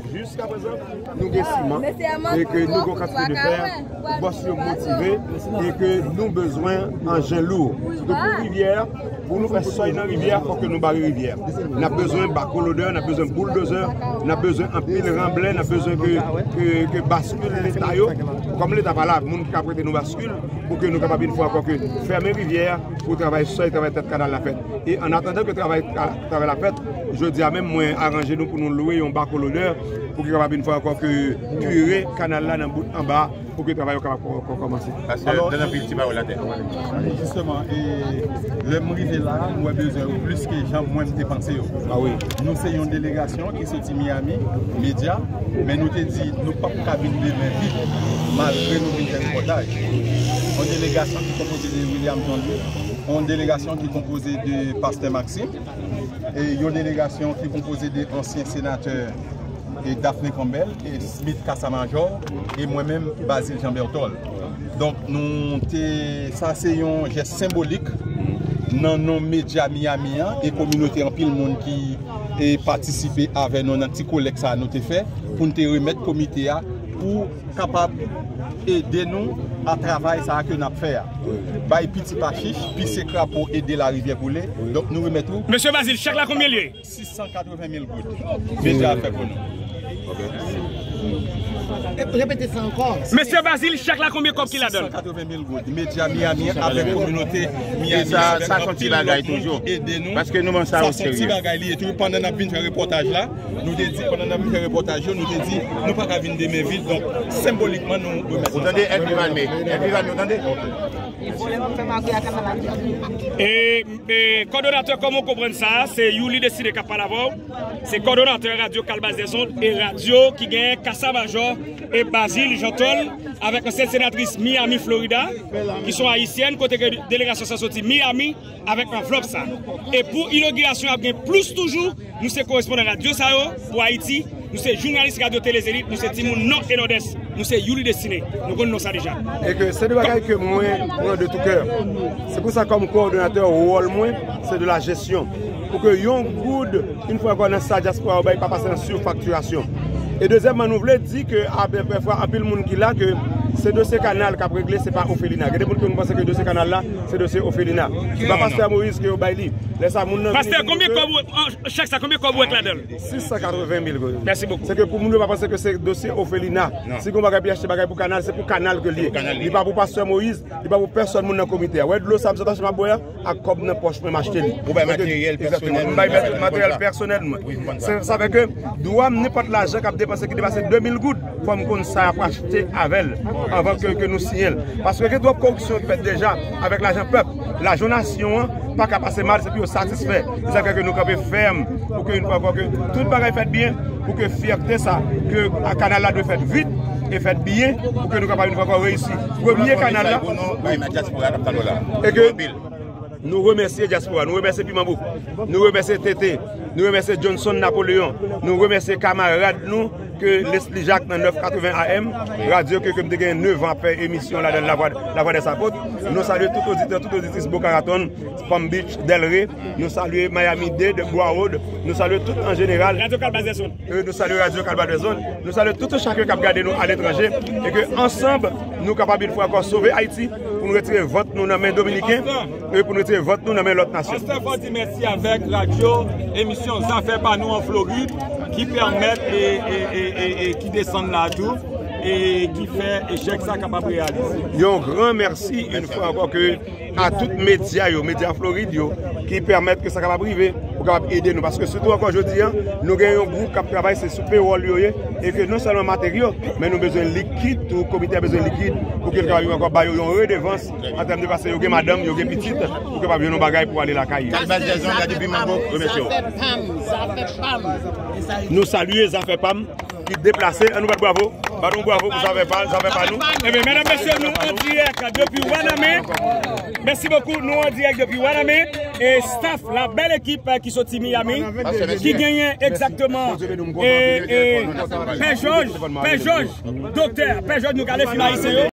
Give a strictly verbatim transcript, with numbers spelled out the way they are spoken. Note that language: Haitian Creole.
Jiska prezan, nou gen siman e ke nou gen kantite de fè, bòs yo motive e ke nou bezwen anjen lou. Sitou pou rivyè a, pou nou fè sòy nan rivyè a, fòk ke nou bare rivyè a. N ap bezwen bakolodè, n ap bezwen bouldozè, n ap bezwen anpil ranblè, n ap bezwen ke, ke, ke baskil leta yo. Kòm leta pa la, moun ki ka prete nou baskil pou ke nou kapab yon fwa ankò ke fèmen rivyè a pou travay sòy, travay tèt kanal la fèt. E an atandan ke travay, travay la fèt, jodi a menm mwen aranje nou pou nou lwe yon bakolodè pou ki kapab yon fwa ankò ke kire kanal la nan bout anba pou ke travay yo kapab kò-, kò-, kòmanse. Paske alò, nan anpil ti bawo latè. Jisteman, e, lè m rive la, m wè bezwen yo plis ke jan mwen m te panse yo. Ah wi. Nou se yon delegasyon ki soti Miami, medya, men nou te di nou p ap ka vin de men vid malgre nou vin fè repòtaj. Yon delegasyon ki konpoze de William Jean-Louis, yon delegasyon ki konpoze de pastè Maxime, e yon delegasyon ki konpoze de ansyen senatè e Daphné Campbell, e Smith Casamajor, e mwen menm, Bazile Jean Berthold. Donk, nou te, sa se yon jès senbolik nan non medya Miami an, e kominote anpil moun ki, e patisipe avè nou nan ti kolèk sa a nou te fè, pou n te remèt komite a, pou kapab ede nou a travay sa a ke n ap fè a. Bay piti pa chich, pise krapo, ede larivyè koule. Donk, nou remèt ou. Mesye Bazile, chèk la konbyen l ye? Sis san katreven mil goud. Medya a fè pou nou. Repete sa ankò. Mesye Bazile, chèk la konbyen kòb ki ladan l? Sis san katreven mil goud. Medya Miami avèk kominote Miami. E sa, sa se yon ti bagay toujou. Paske nou pran sa o serye. Sa se yon ti bagay li ye tou. Pandan n ap vin fè repòtaj la, nou te di, pandan n ap vin fè repòtaj yo, nou te di, nou pa ka vin de men vid. Donk, senbolikman, nou remèt. Ou tande, Elvi Valme? Elvi Valme, ou tande? E, e, kòdonatè, kòman w konprann sa, se Youli Destiné k ap pale avè w. Se kòdonatè Radyo Kalbas dè Zond e radyo ki gen Casamajor e Bazile Jean Berthold avèk ansyen senatris Miami, Florida, ki se yon ayisyèn, kote ke delegasyon sa soti Miami avèk anvlòp sa. E pou inogirasyon ap gen plis toujou, nou se korespondan radyo sa yo pou Ayiti, nou se jounalis radyo Tele Zenith, nou se timoun Nò e Nòdès. Nou se Youli Destiné. Nou konn non sa deja. E ke se de bagay ke mwen pran de tou kè. Se pou sa, kòm kowòdonatè, wòl mwen, se de la jesyon. Pou ke yon goud, yon fwa ankò, nan sa dyaspora yo bay, pa pase nan sifaktirasyon. E dezyèmman, nou vle di ke, a, pèfwa, anpil moun ki la, ke se dosye kanal k ap regle, se pa òfelina. Gen de moun ki konn panse ke dosye kanal la, se dosye òfelina. Se pa pastè Moïse ke yo bay li. Lè sa, moun nan vini. Pastè, konbyen kòb ou, an, chèk sa, konbyen kòb ou wè k ladan l? Sis san katreven mil goud. Mèsi bokou. Se ke pou moun yo pa panse ke se dosye òfelina. Si gon bagay pou achte bagay pou kanal, se pou kanal ke l ye. Li pa pou pastè Moïse, li pa pou pèsòn moun nan komite a. Wè dlo sa m sot achte m ap bwè a, ak kòb nan pòch mwen m achte li. Ou bay materyèl pèsonèl. M bay materyèl pèsonèl mwen. Se, sa fè ke dwa m, nenpòt lajan k ap depanse, ki depase de mil goud, fò m konn sa y ap achte avè l anvan ke, ke nou siyen l. Paske gen twòp koripsyon ki fèt deja avèk lajan pèp. Lajan nasyon an pa ka pase mal, se pou yo satisfè. Se sa k fè ke nou kanpe fèm pou ke, yon fwa ankò, ke tout bagay fèt byen, pou ke fyète sa, ke kanal la dwe fèt vit e fèt byen, pou ke nou kapab, yon fwa ankò, reyisi. Premye kanal la, e ke nou remèsye dyaspora, nou remèsye Piman Bouk, nou remèsye Tete, nou remèsye Johnson Napoléon, nou remèsye kamarad nou ke Leslie Jacques nan nèf katreven A M, radyo ke, ke m te gen nèf an ap fè emisyon ladan l, Lavwa, Lavwa dè Sapot. Nou salye tout oditè, tout oditris Boca Raton, Palm Beach, Delray, nou salye Miami Dade, Broward, nou salye tout an jeneral. Radyo Kalbas dè Zond. E nou salye Radyo Kalbas dè Zond. Nou salye tout chak yo k ap gade nou aletranje. E ke ansanm, nou kapab yon fwa ankò sove Ayiti pou nou retire vant nou nan men Dominiken e pou nou retire vant nou nan men lòt nasyon. Pastè, fò di mèsi avèk radyo, emisyon Zafè Pa Nou an Florid, ki pèmèt e, e, e, e, e ki desann la tou, e ki fè echèk sa kapab reyalize. Yon gran mèsi, yon fwa ankò, ke a tout medya yo, medya Florid yo, ki pèmèt ke sa kapab rive, pou kapab ede nou. Paske sitou ankò jodi a, nou gen yon gwoup k ap travay, se sou pewòl yo ye, e ke non sèlman materyo, men nou bezwen likid tou, komite a bezwen likid, pou ke l kapab ankò ba yo yon redevans, an tèm de paske yo gen madanm, yo gen pitit, pou kapab jwenn yon bagay pou ale lakay yo. Kalbas dè Zond, radyo Piman Bouk, remèsye w. Nou salye Zafè Pa M. Ki deplase. Ann nou bat bravo. Bat yon bravo pou Zafè Pa, Zafè Pa Nou. Ebyen, medam, mesye, nou an dirèk depi Wanament. Mèsi bokou. Nou an dirèk depi Wanament. E staff la, bèl ekip, eh, ki soti Miami, ki genyen egzakteman, eh, eh, Pè Jòj, Pè Jòj, doktè, Pè Jòj, nou ka ale fim ayisyen yo.